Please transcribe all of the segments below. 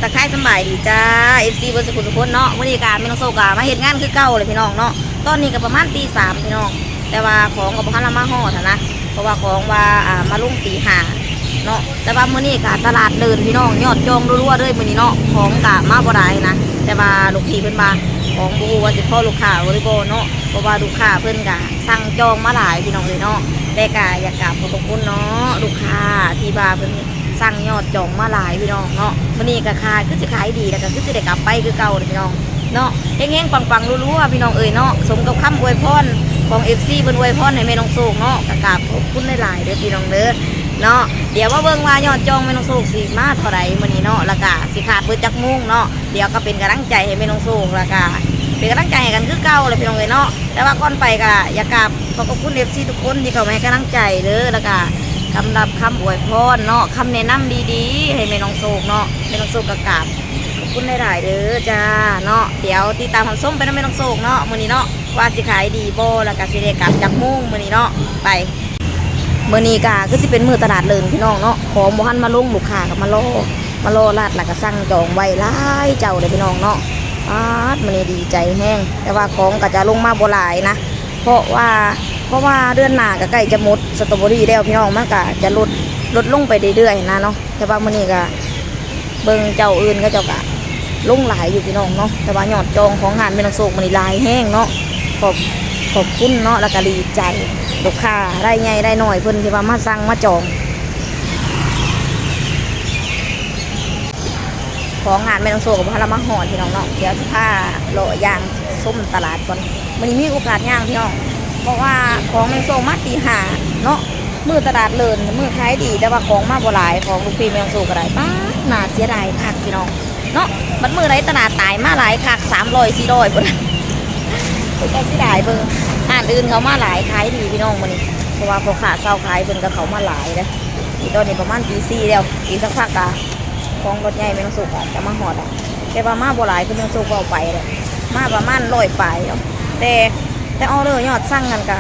ທັກທາຍສຳບາຍດີຈ້າ ເອັຟຊີ ເບິດສູ່ຜູ້ສູ່ຄົນເນາະ. ມື້ນີ້ກະແມ່ນ້ອງໂຊກະມາເຮັດງານຄືເກົ່າແຫຼະພີ່ນ້ອງເນາະ. ຕອນນີ້ກະປະມານຕີສາມພີ່ນ້ອງ ແຕ່ວ່າຂອງກະບໍ່ທັນລະມາຮອດຫັ້ນນະ ເພາະວ່າຂອງວ່າ ອ່າ ມາລົງຕີຫ້າເນາະ. ແຕ່ວ່າມື້ນີ້ກະຕະຫຼາດເລີນພີ່ນ້ອງ ຍອດຈອງລັວໆເລີຍມື້ນີ້ເນາະ. ຂອງກະມາບໍ່ຫຼາຍນະ ແຕ່ວ່າລູກພີ່ເພິ່ນວ່າຂອງບໍ່ຮູ້ວ່າຊິພໍລູກຄ້າຫຼືບໍ່ເນາະ ເພາະວ່າລູກຄ້າເພິ່ນກະສັ່ງຈອງມາຫຼາຍພີ່ນ້ອງເອີຍເນາະ. ແຕ່ກະຢາກກາບຂອບພະຄຸນເນາະ ລູກຄ້າທີ່ວ່າເພິ່ນ ສັ່ງຍອດຈອງມາຫຼາຍພີ່ນ້ອງເນາະ. ມື້ນີ້ກະຂາຍ ຄືຊິຂາຍດີ ແລ້ວກະຄືຊິໄດ້ກັບໄປຄືເກົ່າເດ້ພີ່ນ້ອງເນາະ. ເຮັງໆ ປັງໆ ລົວໆ ພີ່ນ້ອງເອີຍເນາະ. ສົມກັບຄຳອວຍພອນຂອງ ເອັຟຊີ ເພິ່ນອວຍພອນໃຫ້ແມ່ນ້ອງໂຊກເນາະ. ກະກາບຂອບຄຸນຫຼາຍໆເດີພີ່ນ້ອງເດີເນາະ. ດຽວມາເບິ່ງວ່າຍອດຈອງແມ່ນ້ອງໂຊກຊິມາເທົ່າໃດມື້ນີ້ເນາະ ແລ້ວກະຊິຂາດເບິດຈັກໂມງເນາະ. ດຽວກະເປັນກຳລັງໃຈໃຫ້ແມ່ນ້ອງໂຊກ ແລ້ວກະເປັນກຳລັງໃຈໃຫ້ກັນຄືເກົ່າແຫຼະພີ່ນ້ອງເອີຍເນາະ. ແຕ່ວ່າກ່ອນໄປກະຢາກກາບຂອບພະຄຸນ ເອັຟຊີ ທຸກຄົນທີ່ເຂົ້າມາໃຫ້ກຳລັງໃຈເດີ ແລ້ວກະສຳລັບຄຳອວຍພອນເນາະ ຄຳແນະນຳດີໆໃຫ້ແມ່ນ້ອງໂຊກເນາະ. ແມ່ນ້ອງໂຊກກະກາບຂອບຄຸນຫຼາຍໆເດີຈ້າເນາະ. ດຽວຕິດຕາມຮັບຊົມໄປນຳແມ່ນ້ອງໂຊກເນາະ ມື້ນີ້ເນາະ ວ່າຊິຂາຍດີບໍ່ ແລ້ວກະຊິໄດ້ກັບຈັກໂມງມື້ນີ້ເນາະ. ໄປ ມື້ນີ້ກະຄືຊິເປັນມື້ຕະຫຼາດເລີນພີ່ນ້ອງເນາະ. ຂອງບໍ່ທັນມາລົງ ລູກຄ້າກະມາລໍ ມາລໍລັດ ແລ້ວກະສັ່ງຈອງໄວ້ຫຼາຍເຈົ້າເລີຍພີ່ນ້ອງເນາະ. ປາດ ມື້ນີ້ດີໃຈແຮງ ແຕ່ວ່າຂອງກະຈະລົງມາບໍ່ຫຼາຍນະ ເພາະວ່າ ເພາະວ່າເດືອນໜ້າກະໃກ້ຈະໝົດສະຕໍເບີຣີແລ້ວພີ່ນ້ອງ ມັນກະຈະລົດ ລົດລົງໄປເລື້ອຍໆຫັ້ນນະເນາະ. ແຕ່ວ່າມື້ນີ້ກະເບິ່ງເຈົ້າອື່ນເຂົາເຈົ້າກະລົງຫຼາຍຢູ່ພີ່ນ້ອງເນາະ. ແຕ່ວ່າຍອດຈອງຂອງຮ້ານແມ່ນ້ອງໂຊກມື້ນີ້ຫຼາຍແຮງເນາະ. ຂອບ ຂອບຄຸນເນາະ ແລ້ວກະດີໃຈ ລູກຄ້າລາຍໃຫຍ່ລາຍນ້ອຍເພິ່ນທີ່ວ່າມາສັ່ງມາຈອງ. ຂອງຮ້ານແມ່ນ້ອງໂຊກກະບໍ່ທັນລະມາຮອດພີ່ນ້ອງເນາະ. ດຽວຊິພາເລາະຍ່າງຊົມຕະຫຼາດກ່ອນ. ມື້ນີ້ມີໂອກາດຍ່າງພີ່ນ້ອງ ເພາະວ່າຂອງແມ່ນ້ອງໂຊກມາຕີຫ້າເນາະ. ມື້ຕະຫຼາດເລີນ ມື້ຂາຍດີ ແຕ່ວ່າຂອງມາບໍ່ຫຼາຍ ຂອງລູກພີ່ແມ່ນ້ອງໂຊກກະໄດ້. ປາດ ໜ້າເສຍດາຍຄັກພີ່ນ້ອງເນາະ. ບັດມື້ໃດຕະຫຼາດຕາຍມາຫຼາຍຄັກ ສາມຮ້ອຍ ສີ່ຮ້ອຍພຸ້ນ ເປັນຕາເສຍດາຍ. ເບິ່ງຮ້ານອື່ນເຂົາມາຫຼາຍ ຂາຍດີພີ່ນ້ອງມື້ນີ້ ເພາະວ່າພໍ່ຄ້າຊາວຂາຍເພິ່ນກະເຂົ້າມາຫຼາຍເດ້. ນີ້ຕອນນີ້ປະມານຕີສີ່ແລ້ວ ອີກສັກພັກກະຂອງລົດໃຫຍ່ແມ່ນ້ອງໂຊກອາດຈະມາຮອດລະ. ແຕ່ວ່າມາບໍ່ຫຼາຍຄືແມ່ນ້ອງໂຊກເວົ້າໄປເດ້ ມາປະມານຮ້ອຍປາຍເນາະ. ແຕ່ ແຕ່ອໍເດີຍອດສັ່ງນັ້ນກະ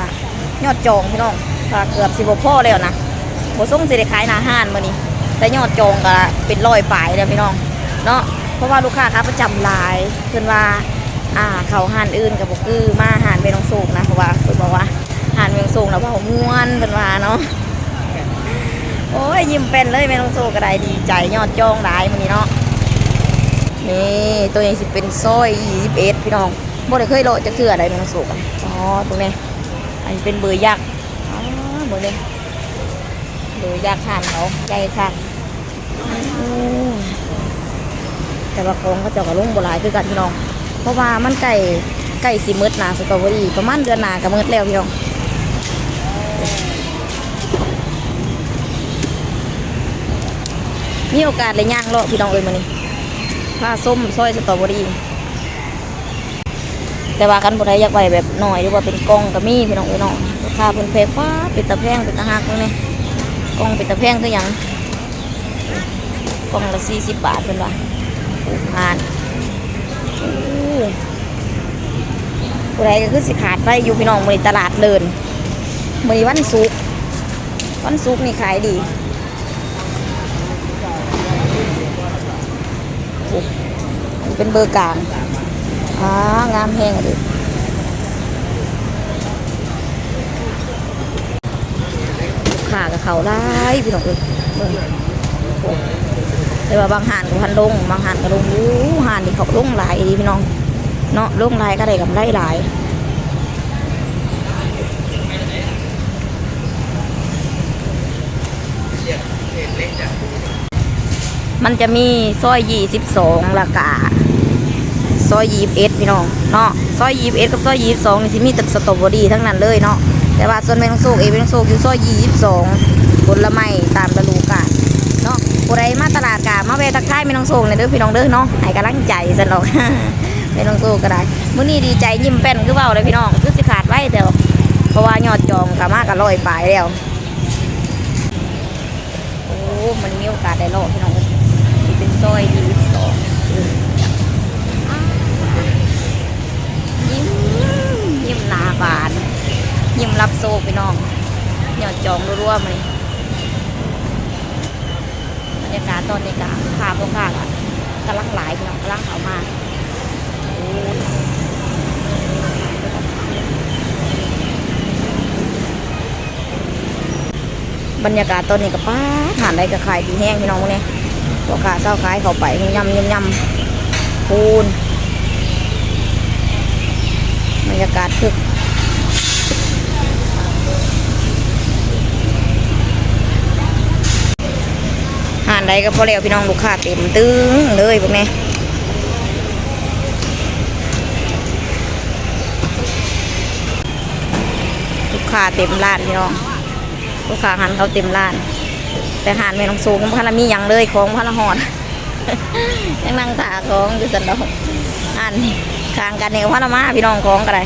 ຍອດຈອງພີ່ນ້ອງກະເກືອບຊິບໍ່ພໍແລ້ວນະ. ບໍ່ຊົງຊິໄດ້ຂາຍໜ້າຮ້ານມື້ນີ້ ແຕ່ຍອດຈອງກະເປັນຮ້ອຍປາຍແລ້ວພີ່ນ້ອງເນາະ. ເພາະວ່າລູກຄ້າຂາປະຈຳຫຼາຍ ເພິ່ນວ່າ ອ່າ ເຂົ້າຮ້ານອື່ນກະບໍ່ຄືມາຮ້ານແມ່ນ້ອງໂຊກນະ ເພາະວ່າເພິ່ນບອກວ່າຮ້ານແມ່ນ້ອງໂຊກນະເວົ້າມ່ວນ ເພິ່ນວ່າເນາະ. ໂອ້ຍ ຍິ້ມແປ້ນເລີຍ ແມ່ນ້ອງໂຊກກະໄດ້ ດີໃຈ ຍອດຈອງຫຼາຍມື້ນີ້ເນາະ. ນີ້ ໂຕນີ້ຊິເປັນຊອຍຊາວເອັດພີ່ນ້ອງ ບໍ່ໄດ້ເຄີຍເລາະຈັກເທື່ອໃດ ແມ່ນ້ອງໂຊກ. ອໍ ເບິ່ງແນ່ ອັນນີ້ເປັນເບີຍັກ. ອໍ ເບິ່ງເດ້ ເບີຍັກຮ້ານເຂົາໃຫຍ່ຄັກ. ໂອ້ ແຕ່ວ່າຂອງເຂົາເຈົ້າກະລົງບໍ່ຫຼາຍຄືກັນພີ່ນ້ອງ ເພາະວ່າມັນໃກ້ ໃກ້ຊິໝົດນະ ສະຕໍເບີຣີ ປະມານເດືອນໜ້າກະໝົດແລ້ວພີ່ນ້ອງ. ມີໂອກາດໄດ້ຍ່າງເລາະພີ່ນ້ອງເອີຍ ມື້ນີ້ພາຊົມຊອຍສະຕໍເບີຣີ. ແຕ່ວ່າຄັນຜູ້ໃດຢາກໄວ້ແບບນ້ອຍ ຫຼືວ່າເປັນກ່ອງກະມີພີ່ນ້ອງເອີຍເນາະ. ລາຄາເພິ່ນແພງ ປາດ ເປັນຕາແພງ ເປັນຕາຮັກເບິ່ງແນ່ ກ່ອງເປັນຕາແພງຄືຫຍັງ. ກ່ອງລະສີ່ສິບບາດເພິ່ນວ່າ. ໂອ້ ຮ້ານ ໂອ້ ຜູ້ໃດກະຄືຊິຂາດໄວຢູ່ພີ່ນ້ອງ. ມື້ນີ້ຕະຫຼາດເລີນ ມື້ນີ້ວັນສຸກ ວັນສຸກນີ້ຂາຍດີ. ໂອ້ ເປັນເບີກາງ ອາ ງາມແຮງເລີຍ. ລູກຄ້າກະເຂົ້າຫຼາຍພີ່ນ້ອງເອີຍ ເບິ່ງ. ໂອ້ ແຕ່ວ່າບາງຮ້ານກະບໍ່ທັນລົງ ບາງຮ້ານກະລົງ. ໂອ້ ຮ້ານນີ້ເຂົາລົງຫຼາຍອີ່ຫຼີພີ່ນ້ອງເນາະ ລົງຫຼາຍກະໄດ້ກຳໄລຫຼາຍ. ມັນຈະມີຊອຍຊາວສອງ ແລ້ວກະຊອຍຊາວເອັດພີ່ນ້ອງເນາະ. ຊອຍຊາວເອັດກັບຊອຍຊາວສອງນີ້ຊິມີແຕ່ສະຕໍເບີຣີທັງນັ້ນເລີຍເນາະ. ແຕ່ວ່າສ່ວນແມ່ນ້ອງໂຊກເອງ ແມ່ນ້ອງໂຊກຢູ່ຊອຍຊາວສອງ ຜົນລະໄມ້ຕາມລະດູການເນາະ. ຜູ້ໃດມາຕະຫຼາດກະມາແວ່ທັກທາຍແມ່ນ້ອງໂຊກແດ່ເດີພີ່ນ້ອງເດີເນາະ ໃຫ້ກຳລັງໃຈຊັ້ນດອກ. ແມ່ນ້ອງໂຊກກະໄດ້ ມື້ນີ້ດີໃຈຍິ້ມແປ້ນຄືເວົ້າເລີຍພີ່ນ້ອງ ຄືຊິຂາດໄວແທ້ ເພາະວ່າຍອດຈອງກະມາກະຮ້ອຍປາຍແລ້ວ. ໂອ້ ມັນມີໂອກາດໄດ້ເລາະພີ່ນ້ອງເອີຍ ນີ້ເປັນຊອຍຊາວສອງ. ຍິ້ມ ຍິ້ມໜ້າບານ ຍິ້ມຮັບໂຊກພີ່ນ້ອງ ຍອດຈອງລັວໆມື້ນີ້. ບັນຍາກາດຕອນນີ້ກະພາພວກຂ້າກະ ກຳລັງຫຼາຍພີ່ນ້ອງ ກຳລັງເຂົ້າມາ. ບັນຍາກາດຕອນນີ້ກໍ ປາດ ຮ້ານໃດກໍຂາຍດີແຮງພີ່ນ້ອງ ມື້ນີ້ ພໍ່ຄ້າຊາວຂາຍເຂົ້າໄປ ຍຸ່ມຍ່ຳ ຍຸ່ມຍ່ຳ ພຸ້ນ ບັນຍາກາດຄຶກ. ຮ້ານໃດກໍພໍແລ້ວພີ່ນ້ອງ ລູກຄ້າເຕັມຕຶ້ງເລີຍເບິ່ງແດ່ ລູກຄ້າເຕັມຮ້ານພີ່ນ້ອງ ລູກຄ້າຫັນເຂົ້າເຕັມຮ້ານ ແຕ່ຮ້ານແມ່ນ້ອງໂຊງຍັງບໍ່ທັນລະມີຫຍັງເລີຍ ຂອງບໍ່ທັນລະຮອດ ຍັງນັ່ງຖ້າຂອງຢູ່ຊັ້ນດອກ ອັນຂ້າງກັນນີ້ກໍພາລະມາພີ່ນ້ອງ ຂອງກໍໄດ້.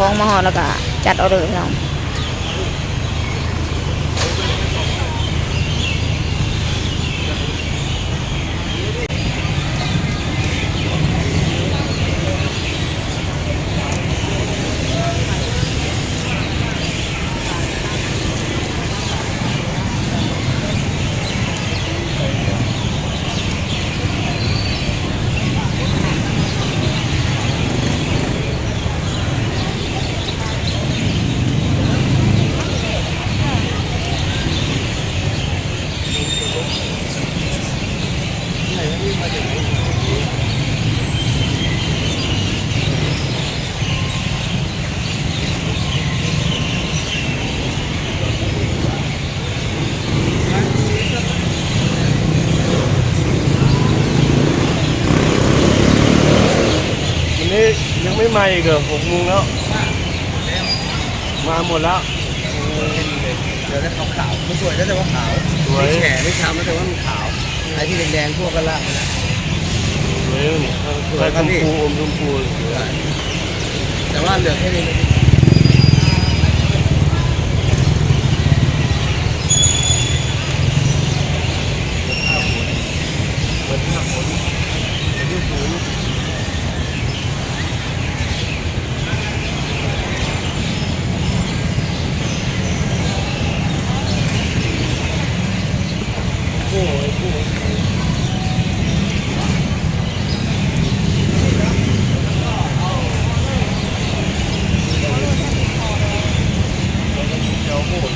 ຂອງມາຮອດແລ້ວກະຈັດອໍເດີພີ່ນ້ອງ. ວັນນີ້ຍັງໄມ່ມາອີກເຫລໍ? ຫົກໂມງແລ້ວ ມາໝົດແລ້ວ. ເຫຼືອແຕ່ຂາວໆ ມັນສວຍແລ້ວ ແຕ່ວ່າຂາວ ສວຍ ມີແຂນ ມີຊຳ ແລ້ວ ແຕ່ວ່າມັນຂາວ. ໄອ້ທີ່ແດງໆ ພວກກໍລາກໄປແລ້ວ. ເອີ ນີ້ ສວຍ ຊຳພູ ອມຊຳພູ ສວຍ ແຕ່ວ່າເຫຼືອແຄ່ນີ້ ເບິດຫ້າຄົນ ເປັນລູກຄູ. ແຖວໂຫດ.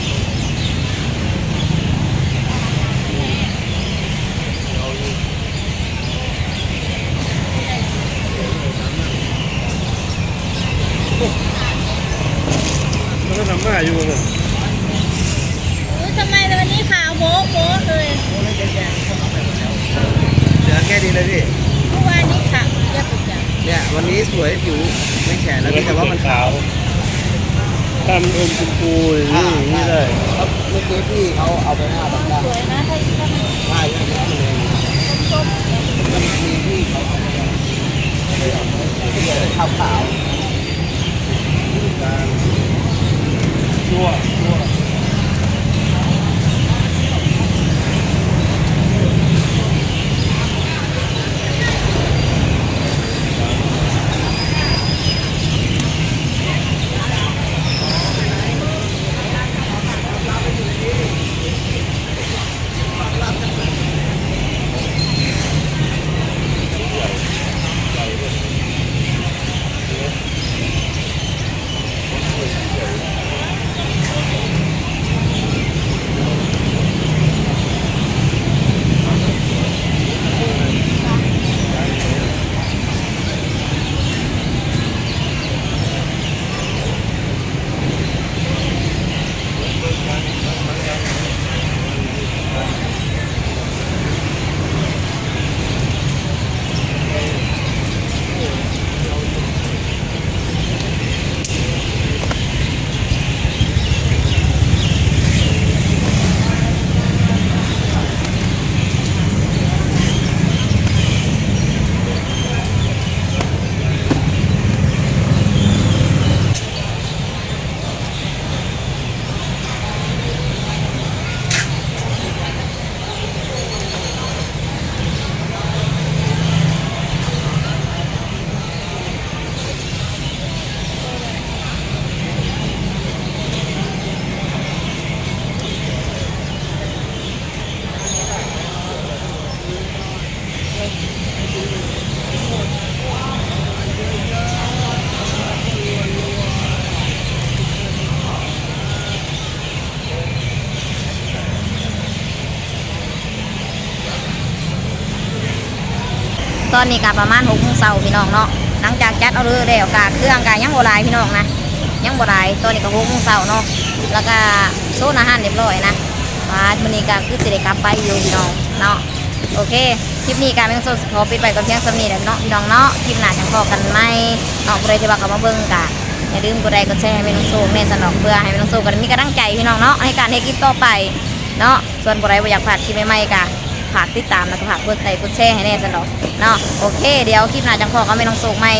ໂອ້ໂຫເລີຍ ເຫຼືອແຄ່ນີ້ເລີຍພີ່. ເມື່ອວານນີ້ຂາວເຢັບປະຈຳ ເນ່ຍ ວັນນີ້ສວຍຜິວໄມ່ແຂນແລ້ວ ແຕ່ວ່າມັນຂາວ ຖ້າມັນອົມຊົມພູ ອ່າ ນີ້ ນີ້ເລີຍ. ແລ້ວເມື່ອກີ້ພີ່ເຂົາເອົາໄປຫ້າບາດ ສວຍນະ ຖ້າອີກ ຖ້າມັນ ຖ້າຢ່າງນີ້ມັນແດງ ມັນມີພີ່ເຂົາເອົາໄປ ຂາວໆ. ຕອນນີ້ກະປະມານຫົກໂມງເຊົ້າພີ່ນ້ອງເນາະ. ຫຼັງຈາກຈັດອໍເດີແລ້ວກະເຄື່ອງກະຍັງບໍ່ຫຼາຍພີ່ນ້ອງນະ ຍັງບໍ່ຫຼາຍ. ຕອນນີ້ກະຫົກໂມງເຊົ້າເນາະ ແລ້ວກະໂຊນອາຫານຮຽບຮ້ອຍນະ. ປາດ ມື້ນີ້ກະຄືຊິໄດ້ກັບໄປຢູ່ພີ່ນ້ອງເນາະ. ໂອເຄ ຄລິບນີ້ກະແມ່ນໂຊຊິຂໍປິດໄວ້ກ່ອນພຽງສ່ຳນີ້ແຫຼະເນາະ ພີ່ນ້ອງເນາະ. ຄລິບໜ້າຈັ່ງພໍ້ກັນໃໝ່ເນາະ. ຜູ້ໃດທີ່ວ່າເຂົ້າມາເບິ່ງກະຢ່າລືມກົດໄລກົດແຊໃຫ້ແມ່ນ້ອງໂຊກແດ່ຊັ້ນດອກ ເພື່ອໃຫ້ແມ່ນ້ອງໂຊກກະໄດ້ມີກຳລັງໃຈພີ່ນ້ອງເນາະ ໃນການເຮັດຄລິບຕໍ່ໄປເນາະ. ສ່ວນຜູ້ໃດບໍ່ຢາກພາດຄລິບໃໝ່ໆກະ ຝາກຕິດຕາມ ແລ້ວກໍຝາກກົດໄລກົດແຊໃຫ້ແດ່ຊັ້ນດອກເນາະ. ໂອເຄ ດຽວຄລິບໜ້າຈັ່ງພໍ້ກັບແມ່ນ້ອງໂຊກໃໝ່.